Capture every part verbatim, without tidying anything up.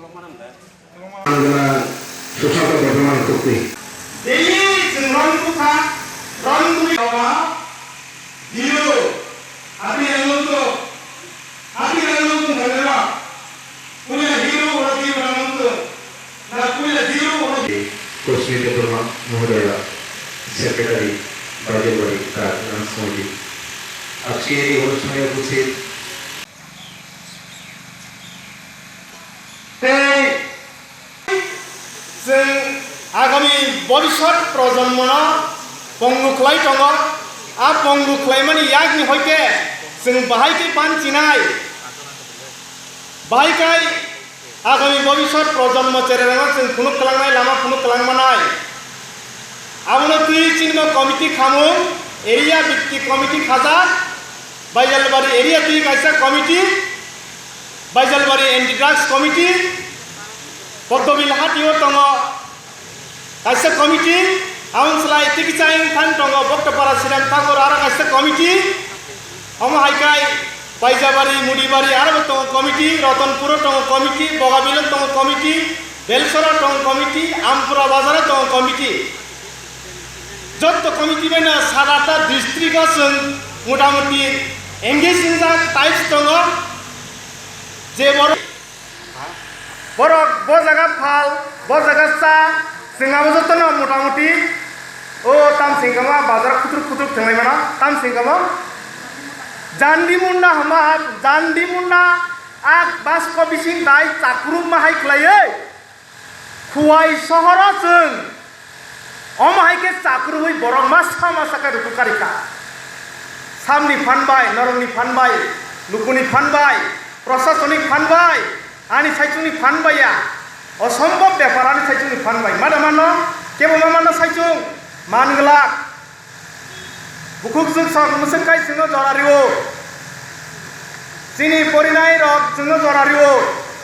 Ang gwnang Sushanta Debbarma Kukti. Daily chwng rong bwkha, rong bwrwi bawa, hero, abi rang nungkuk, abi rang nungkuk mwnwi rok, puila hero oro di rang nungkuk, na puila hero oro di. Kushni Debbarma Mohodoya, Secretary, Bajarwari Rajnang Samiti. আজকের এই অনুষ্ঠানে উপস্থিত Tei chwng agami bobiswt projonmono pongru khlai tongo. A pongru khlaimani yakni hoite chwng bahai khe pan chinai. Bahai khai agami bobiswt projonmo chererangno chwng phunuk kwlangnai, lama phunuk kwlang manai. Abono twi chini committee khamung, area bhittik committee khajak, Baijalbari area twi kaisa committee, Baijalbari Anti Drugs Committee, Poddobil hatio tongo kaisa committee, aboni slai tei kisa ayang thang tongo Bhoktopara Sridham Thakur aro kaisa committee. Omo hai khai Baijabari, Mudibari aro bo tongo committee, Ratanpuro tongo committee, Bogabilo tongo committee, Belsora tongo committee, Ampura Bazaro tongo committee. Jotto committee bai no sat atta district o chwng motamuti engage wngjak types tongo, je borok, borok bo jaga phal, bo jaga cha, chwng abo jotono motamuti o tamsing kamo bazar kutruk kutruk thwnglai mano, tamsing kamo jandi munda hama, jandi munda ak basko bising dai chakruk ma hai khlaiwi. Khuwai sohoro chwng omo hai khe chakrwui borok masa masa khe rwkuk kari kha. Samni phan bai, norokni phan bai, lukuni phan bai, prosasonik phan bai, ani saichungni phan bai ya. Osombob bepar ani saichungni phan bai. Mada mano, kebo ma mano saichung, man glak. Bukhuk jwk sok mwswk khai chwngno jora rio. Chini porinai rok chwngno jora rio.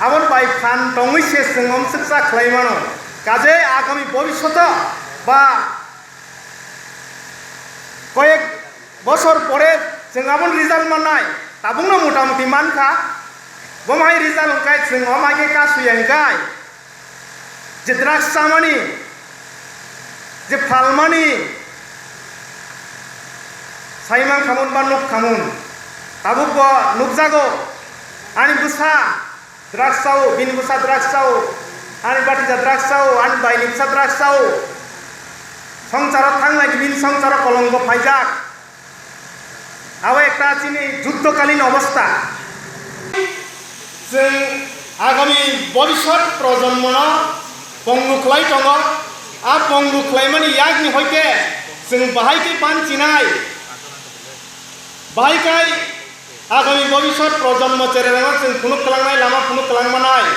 Aboni bai phan tongwi se chwng omswksa khlai mano. Kaje agami bobishoto ba koyek bosor pore chwng aboni result mannai. Tabukno motamuti mankha. Bomo hai result hwnkhe chwng omo hai khe kasui ya hwnkhe. Je drugs chamani, je phalmani, saimang khamun ba nuk khamun, tabuk bo nukjago, ani bwsa drugs chao, bini bwsa drugs chao, ani batija drugs chao, ani baini bwsa drugs chao, songsaro thanglai bini songsaro kolongbo phaijak. Abo ekta chini juddokalin obostha. Chwng agami bobiswt projonmono pongru khlai tongo. A pongru khlaimani yakni hoite chwng bahai khe pan chinai. Bahai khai agami bobiswt projonmo chererangno chwng phunuk kwlangnai, lama phunuk kwlang manai.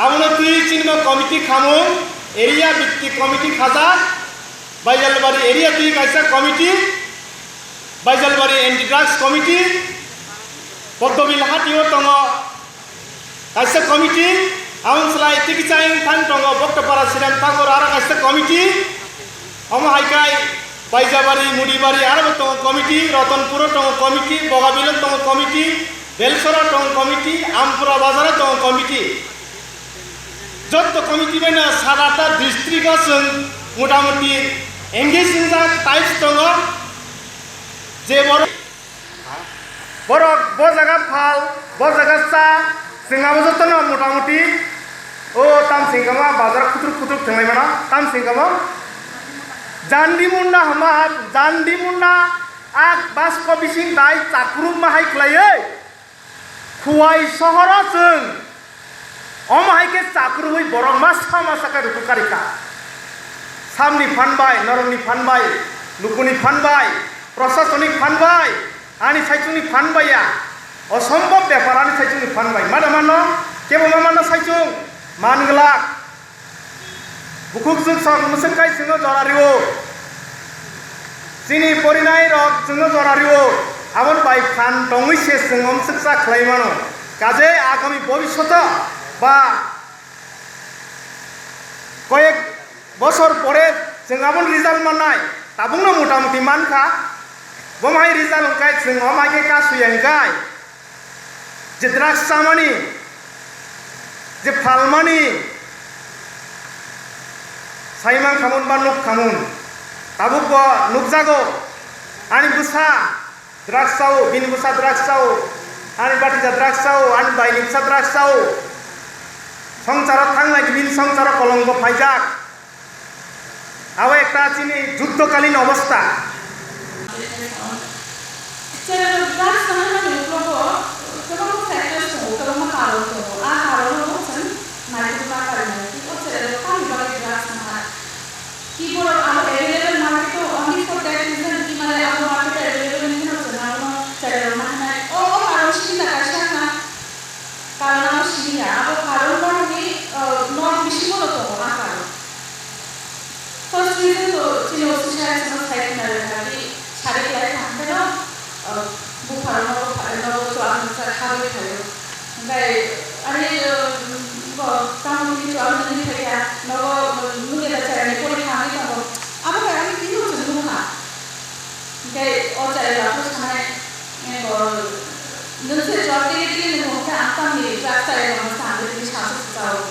Abono twi chini committee khamung, area bhittik committee khajak, Baijalbari area twi kaisa committee, Baijalbari Anti Drugs Committee, Poddobil hatio tongo kaisa committee, aboni slai tei kisa ayang thang tongo Bhoktopara Sridham Thakur aro kaisa committee. Omo hai khai Baijabari, Mudibari aro bo tongo committee, Ratanpuro tongo committee, Bogabilo tongo committee, Belsora tongo committee, Ampura Bazaro tongo committee. Jotto committee bai no sat atta district o chwng motamuti engage wngjak types tongo, je borok, borok bo jaga phal, bo jaga cha, chwng abo jotono motamuti o tamsing kamo bazar kutruk kutruk thwnglai mano, tamsing kamo jandi munda hama, jandi munda ak basko bising dai chakruk ma hai khlaiwi. Khuwai sohoro chwng omo hai khe chakrwui borok masa masa khe rwkuk kari kha. Samni phan bai, norokni phan bai, lukuni phan bai, prosasonik phan bai, ani saichungni phan bai ya. Osombob bepar ani saichungni phan bai. Mada mano, kebo ma mano saichung, man glak. Bukhuk jwk sok mwswk khai chwngno jora rio. Chini porinai rok chwngno jora rio. Aboni bai phan tongwi se chwng omswksa khlai mano. Kaje agami bobishoto ba koyek bosor pore chwng aboni result mannai. Tabukno motamuti mankha. Bomo hai result hwnkhe chwng omo hai khe kasui ya hwnkhe. Je drugs chamani, Je phalmani saimang khamun ba nuk khamun, tabuk bo nukjago, ani bwsa drugs chao, bini bwsa drugs chao, ani batija drugs chao, ani baini bwsa drugs chao. Songsaro thanglai bini songsaro kolongbo phaijak. Abo ekta chini juddokalin obostha. Chwng drugs nangmani uklogo kwbangma factors tongo, kwbangma karon tongo. A karono chwng naitugma karinai. O chwng tamni bagwi drugs nangma. Ki borok abo available market o only for that reason, ki mane abo market o available wngkhe no chwng abono chwng nainai. O, o karon simi da kaisa wngkha. Karon ano simi ya, abo karon borokni, uh, nok bisingo no tongo a karon. First reason to chini O C sir chwngno sai khna rwkha di, sari klai thang khe no, uh, bupharo nogo pha-, nogo chuak nuksa khabwi phaio. Hwnkhe ani, uh, bo tamo hwnwi chuak nukni phaikha, nogo, uh, nukya da chayani porikha wngwi tongo. Abo khe ani tini chwng nukha. Hwnkhe o chwrai rok khe sanai, eh, bo, nwng se chwrai tini tini nwng hwnkhe ang tamni drugs chwrai rokno sa ang tini sasu se chao.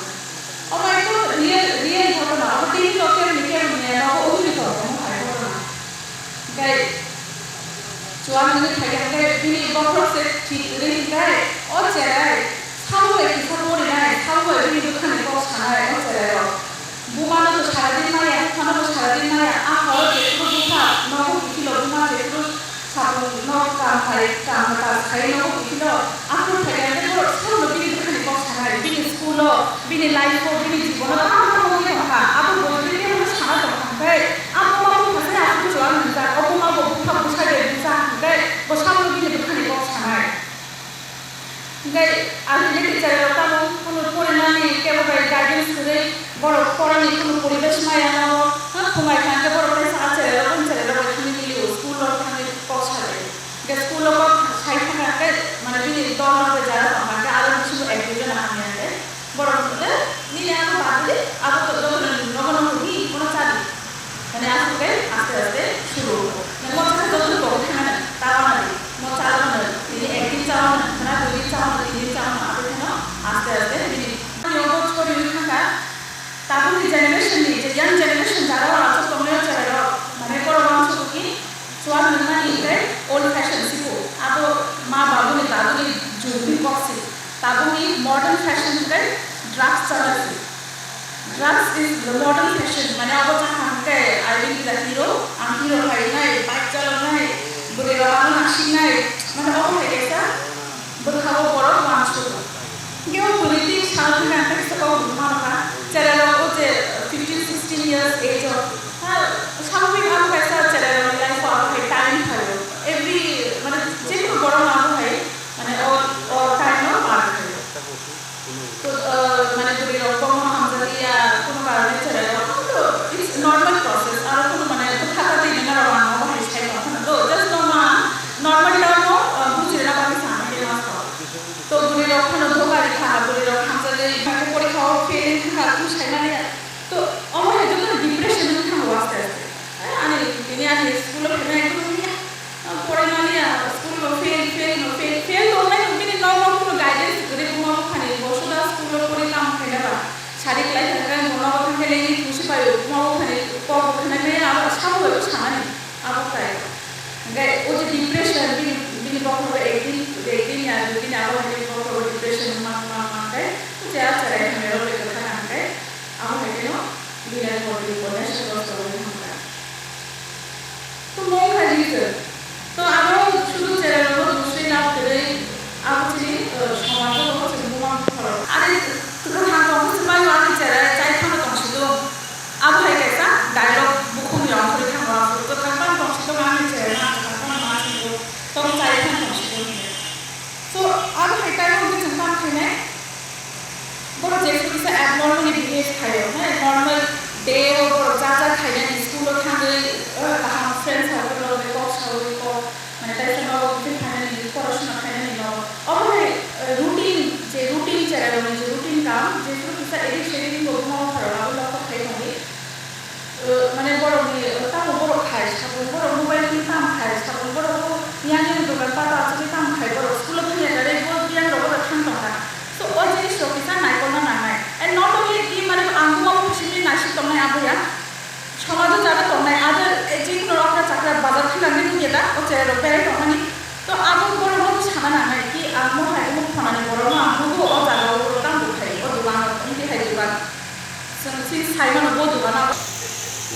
Omo ekdom real, real ghotona, omo tini local ni kebo ni nogo uri ni tongo omo hai ghotona. Hwnkhe chuwak nini phaikhe hwnkhe bini bokhorok se thik rwi hwnkhe o chwrai sabo bai kisa porinai, sabo bai bini bwkhani kok sanai o chwrai rok. Buma no to sara din maya, bupha no to sara din maya, a horo jephuru bupha nogo kiphilo buma jephuru sapung no kam khai, kam ta khai nogo kiphilo, aphuru phai khe borok sabo no bini bwkhani kok sanai, bini school o, bini life o, bini jibon o tamo tamo wngwi tongkha, abo bo jodi kebo no sana tongkha hwnkhe, a buma bupha se aphuru chuwak nwngjak, o buma bo bupha bwsa de bwsa hwnkhe bo sabo no bini bwkhani kok sanai. Hingke ahini teacher rok tamo kunu porinani kebo bai guidance kwrwi borok porani kunu poribesh maya nogo, ha, khumai thangkhe borok tei sa cherai rok, cherai rok bai thangwi milio, school rok thangwi kok salai. Hingke school o kok sai thangkhe hingke mane bini dol rok bai jara tongkha hingke aro bisingo ek dui jona hamya hingke borok hingke nini ano badli abo to jotono nogo nogo hi bono chadi. Mane aswk khe aste aste suru. Mane mocha khe joto ni pokol thangna ta wana di. Mocha wana di. Tini ek din cha wana, khana dui din cha wana, tin din cha wana, abo kheno aste aste bini. Ani obo chori wi thangkha. Tabukni generation ni, je young generation jara o aswk tongnai o chwrai rok. Mane borok uansukgo ki chuwak nungmani hingke old fashion siko. Abo ma babuni daduni jugni kok si. Tabukni modern fashion hingke drugs chana si. Drugs is the modern fashion, mane obo chakha hwnkhe I will be the hero, ang hero khainai, bike chaloknai, bwrwi rok ano nasiknai, mane obo hai kaisa bwkhao borok uansukgo. Hwnkhe o bwrwi twi sal thangkhe ang kaisa kok hwnwi mano kha, cherai rok o je fifteen sixteen years age o, ha, swabhabik abo kaisa cherai rokni life o abo hai time phaio. Every, mane jekunu borok no abo hai, mane o, o time o par khaio. To, uh, mane bwrwi rok bongno hamjakya, kono karone cherai rok, to it's normal process, aro kono mane bwkha ta twi nang aro ang obo hai sai tong khna do, just no ma normal term o, uh, buji rwna bagwi sa mane ma sa. To bwrwi rok phano dogari kha, bwrwi rok hamjagwi, porikha o fail wngkha, kunu sai mani. To omo hai joto depression wng thango aste aste. Eh, ani tini ani school o phaina ekdom wngya. Ah, poraimani ya, school o fail, fail no fail, fail tongnai no bini nok nok kuno guidance kwrwi buma buphani bo suda school o pori tamo khaina ba. Sari kwlai khaina khe bo nogo thangkhe lengwi thusi paio, buma buphani kok bo khna maya abo sabo bai sanani abo khlai. Hingkhe o je depression bini, bini bokhorogo ekdin, ekdin ya dui din abo hai bokhorogo depression ma, ma, ma khe o je a cherai hamya rok bai kwthang kha hingkhe abo hai kheno bini body bo nesagrosto wngwi thangkha. To mung kha reason. To abo sudu cherai rokno dusri lab kwrwi abo chini, uh, somajo bo chini buma bupharo. Ani kwthang tongkha se mayo ani cherai chai phano tongsido. Abo hai kaisa dialogue bukhumni ongkhorwi thango abo. Kwthang phano tongsido ani cherai ma kwthang phano ma chini bo. Tong chai phano tongsido hinwi. So abo hai time o chwng tamo khainai. Borok jephru kisa abnormally behave khaio, hwnwi normal day o borok cha cha khainani, school o thangwi, eh, kaham friend circle rok bai kok saui kok, mane, kaisa nogo kisa khainani, porosona khainani nogo. Obo hai, eh, routine, je routine cherai rokni je routine kam, jephru kisa edik sedik wngkha, obo hai rok abo lokho khai tongwi. Uh, mane borokni, uh, tamo borok khai, sabung borok mobile ni tamo khai, sabung borok yang yang dogan pata aswk tamo khai, borok school o thangya direct bo yang rok thang tongkha. So o jinis rok kisa naikolna nangnai.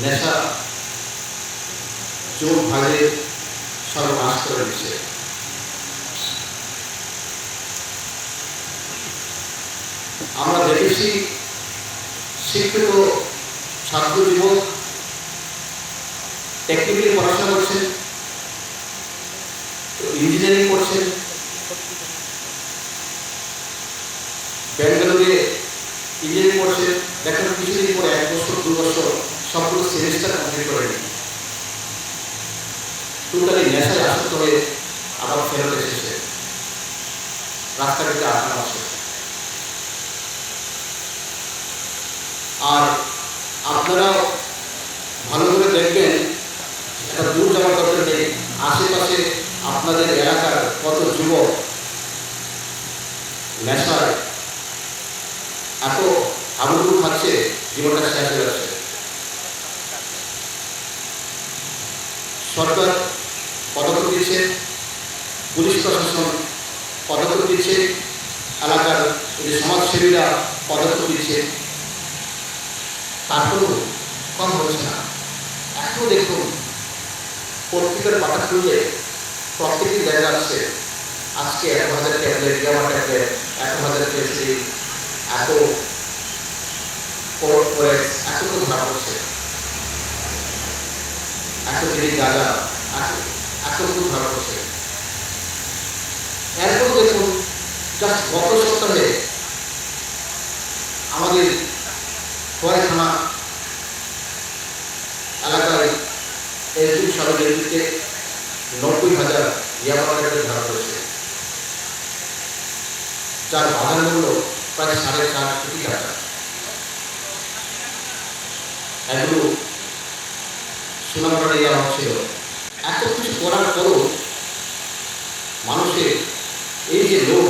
নেশা যুবক ভাইদের সর্বনাশ করে দিচ্ছে। আমরা দেখেছি শিক্ষিত ছাত্র যুবক টেকনিক্যালি পড়াশোনা করছেন, ইঞ্জিনিয়ারিং করছেন, ব্যাঙ্গালোরে ইঞ্জিনিয়ারিং করছেন, দেখেন কিছুদিন পরে এক বছর, দুই বছর সবগুলো সেমিস্টার কমপ্লিট করে নিয়ে টোটালি নেশায় আসক্ত হয়ে আবার ফেরত এসেছে, রাস্তাঘাটে আড্ডা মারছে। আর আপনারা ভালো করে দেখবেন, এটা দূর যাওয়ার দরকার নেই। আশেপাশে আপনাদের এলাকার কত যুবক নেশায় এত হাবুডুবু খাচ্ছে, জীবনটা শেষ হয়ে যাচ্ছে। সরকার পদক্ষেপ নিচ্ছে, পুলিশ প্রশাসন পদক্ষেপ নিচ্ছে, এলাকার এই যে সমাজসেবীরা পদক্ষেপ নিচ্ছে, তারপরেও কম হচ্ছে না। এখনও দেখুন, পত্রিকার পাতা খুললে প্রত্যেকদিন দেখা যাচ্ছে আজকে এত হাজার ট্যাবলেট, ইয়াবা ট্যাবলেট, এত হাজার ক্যালসিন, এত কোর-, কোরেক্স, এত তো ধরা পড়ছে, এত কেজি গাঁজা, এত, এত তো ধরা পড়ছে। এরপরও দেখুন, জাস্ট গত সপ্তাহে আমাদের খোয়াই থানা এলাকায় এসডিপিও সাহেবের নেতৃত্বে নব্বই হাজার ইয়াবা প্যাকেট ধরা পড়েছে, যার বাজার মূল্য প্রায় সাড়ে চার কোটি টাকা। এগুলো সুনামগঞ্জে নেওয়া হচ্ছিল। এত কিছু করার পরও মানুষের এই যে লোভ,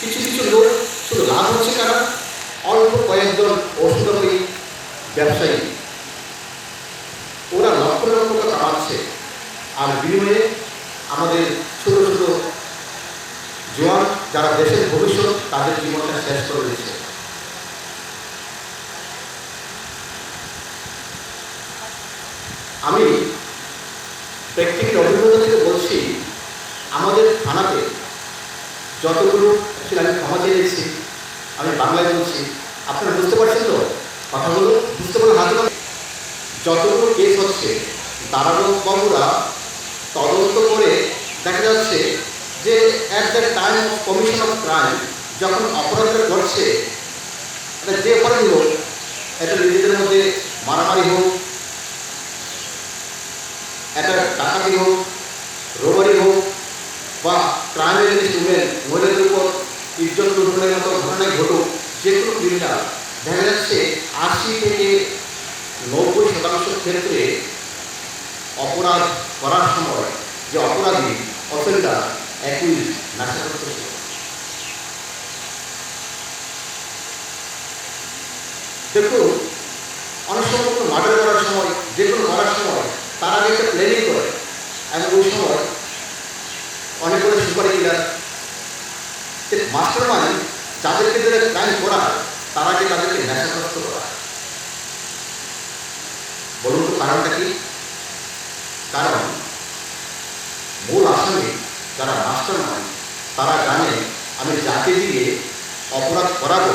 কিছু কিছু লোক শুধু লাভ হচ্ছে কারা, অল্প কয়েকজন অসুরপি ব্যবসায়ী, ওরা লক্ষ লক্ষ টাকা কামাচ্ছে, আর বিনিময়ে আমাদের ছোট ছোট জোয়ান, যারা দেশের ভবিষ্যৎ, তাদের জীবনটা শেষ করে দিচ্ছে। আমি প্র্যাকটিক্যাল অভিজ্ঞতা থেকে বলছি, আমাদের থানাতে যতগুলো, actually আমি ক্ষমা চেয়ে নিচ্ছি, আমি বাংলায় বলছি, আপনারা বুঝতে পারছেন তো কথাগুলো? বুঝতে পারলে হাত তুলুন। যতগুলো কেস হচ্ছে, দারোগা বাবুরা তদন্ত করে দেখা যাচ্ছে যে at the time of commission of crime, যখন অপরাধটা ঘটছে, এটা যে অপরাধী হোক, এটা নিজেদের মধ্যে মারামারি হোক, এটা ডাকাতি হোক, রোবারি হোক, বা ক্রাইম এগেইনস্ট উমেন, মহিলাদের উপর ইজ্জত লুণ্ঠনের মতো ঘটনাই ঘটুক, যে কোনো ক্রিমিনাল, দেখা যাচ্ছে আশি থেকে নব্বই শতাংশ ক্ষেত্রে অপরাধ করার সময় যে অপরাধী, অফেন্ডার, অ্যাকিউজড নেশাগ্রস্ত ছিল। দেখুন, অনেক সময় কোনো মার্ডার করার সময়, যে কোনো করার সময় তার আগে একটা প্ল্যানিং করে, এবং ওই সময় অনেক করে সুপারি কিলার, যে মাস্টার মাইন্ড, যাদেরকে যারা ক্রাইম করায়, তার আগে তাদেরকে নেশাগ্রস্ত করা। বলুন তো কারণটা কি? কারণ মূল আসামি যারা মাস্টার মাইন্ড, তারা জানে আমি যাকে দিয়ে অপরাধ করাবো,